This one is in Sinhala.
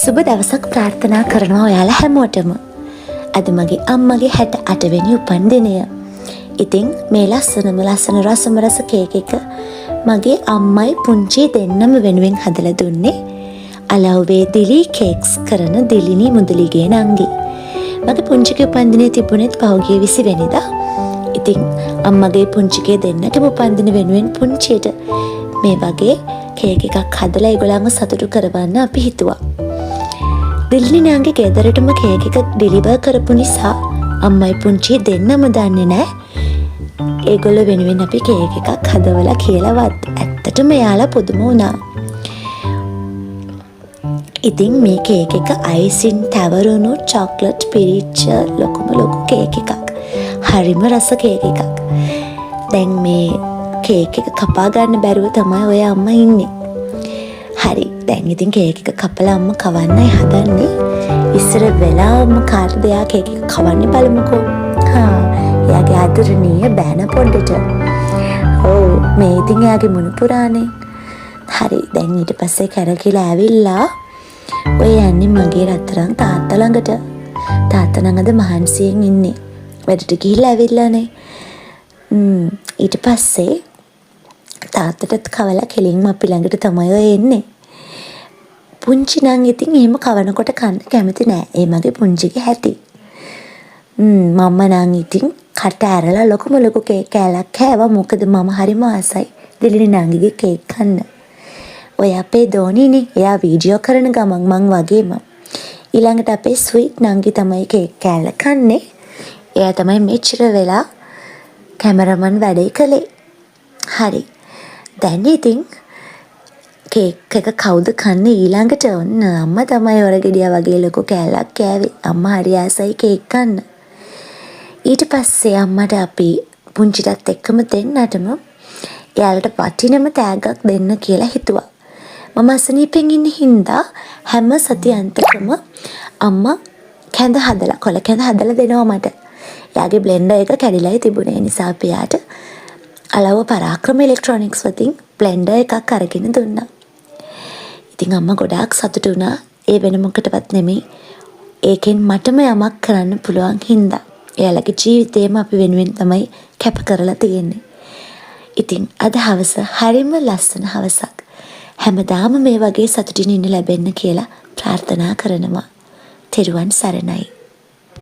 සුබ දවසක් ප්‍රාර්ථනා කරනවා ඔයාලා හැමෝටම. අද මගේ අම්මගේ 68 වෙනි උපන්දිනය. ඉතින් මේ ලස්සනම ලස්සන රසම රස කේක් එක මගේ අම්මයි පුංචි දෙන්නම වෙනුවෙන් හදලා දුන්නේ අලව්වේ දිලී කේක්ස් කරන දිලිනි මුදලිගේ නංගි. මගේ පුංචිගේ උපන්දිනය තිබුණෙත් පහුගිය 20 වෙනිදා. ඉතින් අම්මගේ පුංචිගේ දෙන්නටම උපන්දින වෙනුවෙන් පුංචියට මේ වගේ කේක් එකක් හදලා ඒගොල්ලන්ව සතුටු කරවන්න අපි හිතුවා. දිලිනි නංගි ගෙදරටම කේක් එක ඩිලිවර් කරපු නිසා අම්මයි පුංචි දෙන්නම දන්නේ නෑ ඒගොල්ලෝ වෙනුවෙන් අපි කේක් එකක් හදවලා කියලාවත්. ඇත්තටම එයාලා පුදුම වුණා. ඉතින් මේ කේක් එක අයිසින් තැවරුණු චොක්ලට් පිරිච්ච ලොකුම ලොකු කේක් එකක්. හරිම රස කේක් එකක්. දැන් මේ කේක් එක කපා ගන්න බැරුව තමයි ඔය අම්මා ඉන්නේ. හරි, දැන් ඉතින් කේක් එක කපලා අම්මා කවන්නයි හදන්නේ. ඉස්සර වෙලාවම කාටද එයා කේක් එක කවන්නේ බලමුකෝ. හා, එයාගේ ආදරණීය බෑන පොඩ්ඩට. ඔව්, මේ ඉතින් එයාගේ මුණුපුරානේ. හරි, දැන් ඊට පස්සේ කැරකිලා ඇවිල්ලා ඔය යන්නේ මගේ රත්තරන් තාත්තා ළඟට. තාත්තා නම් අද මහන්සියෙන් ඉන්නේ. වැඩට ගිහිල්ලා ඇවිල්ලානේ. ඊට පස්සේ තාත්තටත් කවලා කෙලින්ම අපි ළඟට තමයි ඔය එන්නේ. පුංචි නම් ඉතින් එහෙම කවනකොට කන්න කැමති නෑ. ඒ මගේ පුංචිගේ හැටි. මම නම් ඉතින් කට ඇරලා ලොකුම ලොකු කේක් කෑල්ලක් කෑවා. මොකද මම හරිම ආසයි දිලිනි නංගිගේ කේක් කන්න. ඔය අපේ දෝනිනේ. එයා වීඩියෝ කරන ගමන් මං වගේම. ඊළඟට අපේ ස්වීට් නංගි තමයි කේක් කෑල්ල කන්නේ. එයා තමයි මෙච්චර වෙලා කැමරාමන් වැඩේ කළේ. හරි. දැන් ඉතින් කේක් එක කවුද කන්නේ ඊළඟට? ඔන්න අම්මා තමයි හොරගෙඩියා වගේ ලොකු කෑල්ලක් කෑවේ. අම්මා හරි ආසයි කේක් කන්න. ඊට පස්සේ අම්මට අපි පුංචිටත් එක්කම දෙන්නටම එයාලට වටිනම තෑග්ගක් දෙන්න කියලා හිතුවා. මම අසනීපෙන් ඉන්න හින්දා හැම සති අන්තකම අම්මා කැඳ හදලා, කොළ කැඳ හදලා දෙනවා මට. එයාගේ බ්ලෙන්ඩර් එක කැඩිලායි තිබුණේ. ඒ නිසා අපි එයාට අලව්ව පරාක්‍රම ඉලෙක්ට්‍රොනික්ස් වතින් බ්ලෙන්ඩර් එකක් අරගෙන දුන්නා. ඉතින් අම්මා ගොඩාක් සතුටු වුණා. ඒ වෙන මොකටවත් නෙමෙයි. ඒකෙන් මටම යමක් කරන්න පුළුවන් හින්දා. එයාලගේ ජීවිතේම අපි වෙනුවෙන් තමයි කැප කරලා තියෙන්නේ. ඉතින් අද හවස හරිම ලස්සන හවසක්. හැමදාම මේ වගේ සතුටින් ඉන්න ලැබෙන්න කියලා ප්‍රාර්ථනා කරනවා. තෙරුවන් සරණයි.